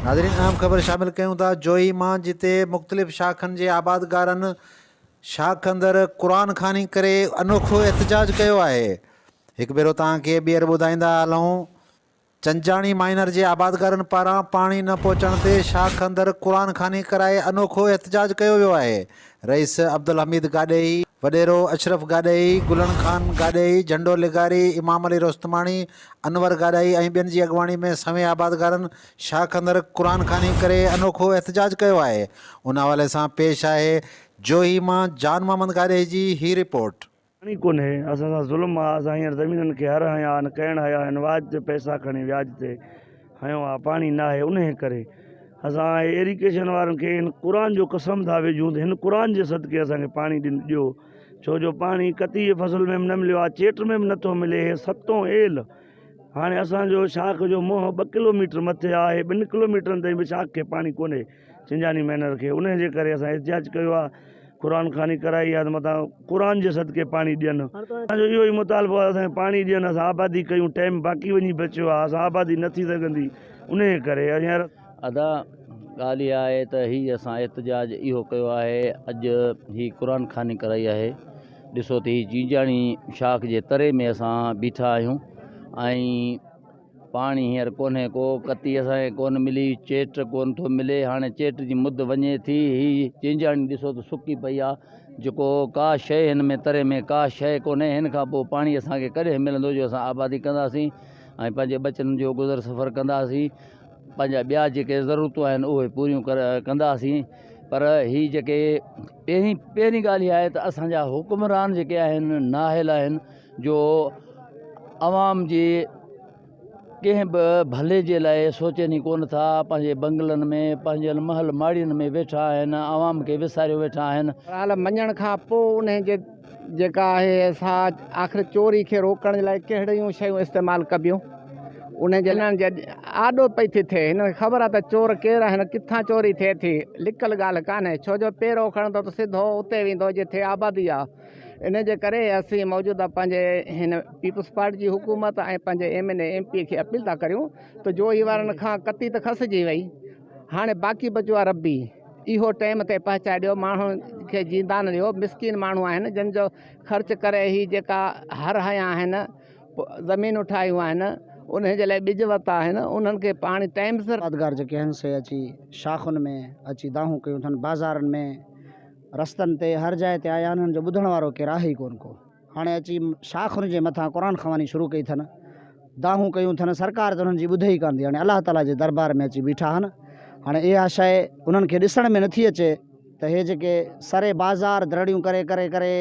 ناظرين اهم خبر شامل ڪيون ٿا جوهي مان جتي مختلف شاخن جي آبادگارن شاخ اندر قرآن خواني ڪري انوکو احتجاج ڪيو آهي هڪ ڀيرو توهان کي ٻيهر ٻڌائيندا هلون چنجاڻي مائنر جي آبادگارن پاران پاڻي نه پهچڻ تي شاخ اندر قرآن خواني ڪرائي انوکو احتجاج ڪيو ويو آهي. رئيس عبدالحميد گاڏهي، وڏيرو اشرف گاڏهي، گلڻ خان گاڏهي، جهنڊو لغاري، امام علي رستماڻي، انور گاڏهي ۽ ٻين جي اڳواڻي ۾ سوين آبادگارن شاخ اندر قرآن خواني ڪري انوکو احتجاج ڪيو آهي. ان حوالي سان پيش آهي جوهي مان جان محمد گاڏهي جي هي رپورٽ. پاڻي ڪونهي، اسان سان ظلم آ، اسان هينئر زمينن کي هر هنيا آهن، ڪيڻ هيا آهن، واج تي پئسا کڻي وياج تي هنيو آ، پاڻي ناهي، انهي ڪري اسان ايريگيشن وارن کي هن قرآن جو قسم ٿا وجهون ته هن قرآن جي صدقي اسان کي پاڻي ڏيو، ڇو جو پاڻي ڪتي جي فصل ۾ به نه مليو آ، چيٽ ۾ به نٿو ملي، هي ستون ايل هاڻي اسان جو شاخ جو منهن ٻه ڪلوميٽر مٿي آهي، ٻن ڪلوميٽرن تائين به شاخ کي پاڻي ڪونهي. چنجاني مينر کي انهي جي ڪري اسان احتجاج ڪيو آ قرآن خواني ڪرائي آ ته متان قرآن جي صدقي پاڻي ڏين اسان جو اهو ئي مطالبو آ اسان کي پاڻي ڏين اسان آبادي ڪيون ٽيم باقي وڃي بچيو آ اسان آبادي نه ٿي سگهندي انهي ڪري هينئر. ادا ڳالهه اها آهي ته هي اسان احتجاج اهو ڪيو آهي اڄ هي قرآن خواني ڪرائي آهي ڏسو ته هي جينجاڻي شاخ جي تري ۾ اسان بيٺا آهيون ۽ پاڻي هينئر ڪونهي ڪو، ڪتي اسان کي ڪونه ملي، چيٽ ڪونه ٿو ملي، هاڻي چيٽ جي مد وڃي ٿي، هي چينجاڻي ڏسو ته سڪي پئي آ، جيڪو ڪا شيء هن ۾ تري ۾ ڪا شيء ڪونهي، هن کان پوء پاڻي اسان کي ڪڏهن ملندو جو اسان آبادي ڪنداسين ۽ پنهنجي ٻچن جو گذر سفر ڪنداسين، پنهنجا ٻيا جيڪي ضرورتون آهن اهي پوريون ڪنداسين، پر هي جيڪي پهرين پهرين ڳالهه اها آهي ته اسان جا حڪمران جيڪي آهن نااهل آهن. جو عوام جي ڪنهن به ڀلي جي لاء سوچين ئي ڪونه ٿا پنهنجي بنگلن ۾ پنهنجن محل ماڙين ۾ ويٺا آهن عوام کي وساريو ويٺا آهن. ڳالهه مڃڻ کان پوء انهي جي جيڪا آهي سا آخر چوري کي روڪڻ جي لاء ڪهڙيون شيون استعمال ڪبيون انهي جي انهن جي آڏو پئي ٿي ٿئي هنن کي خبر آهي ته چور ڪير آهن ڪٿان چوري ٿئي ٿي لڪل ڳالهه ڪانهي ڇو جو پيرو کڻندو ته سڌو اتي ويندو جتي آبادي آهي. ان جي ڪري اسين موجوده پنهنجي هن پيپلز پارٽي جي حڪومت ۽ پنهنجي M N A M P A کي اپيل ٿا ڪريون ته جوهي وارن کان ڪتي ته کسجي وئي هاڻي باقي بچيو آهي ربي اهو ٽيم تي پهچائي ڏيو ماڻهن کي جيندان ڏيو مسڪين ماڻهو آهن جن جو خرچ ڪري هي جيڪا هر هنيا آهن زمينون ٺاهيون آهن انهن جي لاء ٻج ورتا آهن انهن کي پاڻي ٽيم سر آبادگار جيڪي آهن سي اچي شاخن ۾ اچي دانهون ڪيون اٿن بازارن ۾ رستن تي هر جاء تي آيا انهن جو ٻڌڻ وارو ڪير آهي ئي ڪونه ڪو. هاڻي اچي شاخن جي مٿان قرآن خواني شروع ڪئي اٿن، دانهون ڪيون اٿن، سرڪار ته انهن جي ٻڌي ئي ڪانه ٿي، هاڻي الله تعاليٰ جي دربار ۾ اچي بيٺا آهن. هاڻي اها شيء انهن کي ڏسڻ ۾ نٿي اچي ته هي جيڪي سري بازار درڙيون ڪري ڪري ڪري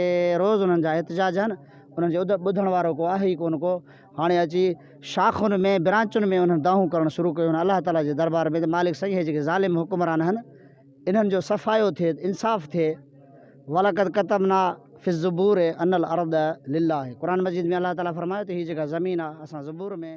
روز انهن جا احتجاج آهن، انهن جي ٻڌڻ وارو ڪو آهي ئي ڪونه ڪو. هاڻي اچي شاخن ۾ برانچن ۾ انهن دانهون ڪرڻ شروع ڪيون آهن الله تعاليٰ جي دربار ۾ ته مالڪ سائين هي جيڪي ظالم حڪمران آهن، انهن جو صفايو ٿئي، انصاف ٿئي، ولقد ڪتبنا في الزبور ان الارض لله قرآن مجيد ۾ الله تعالي فرمايو ته هي جيڪا زمين آهي اسان زبور ۾.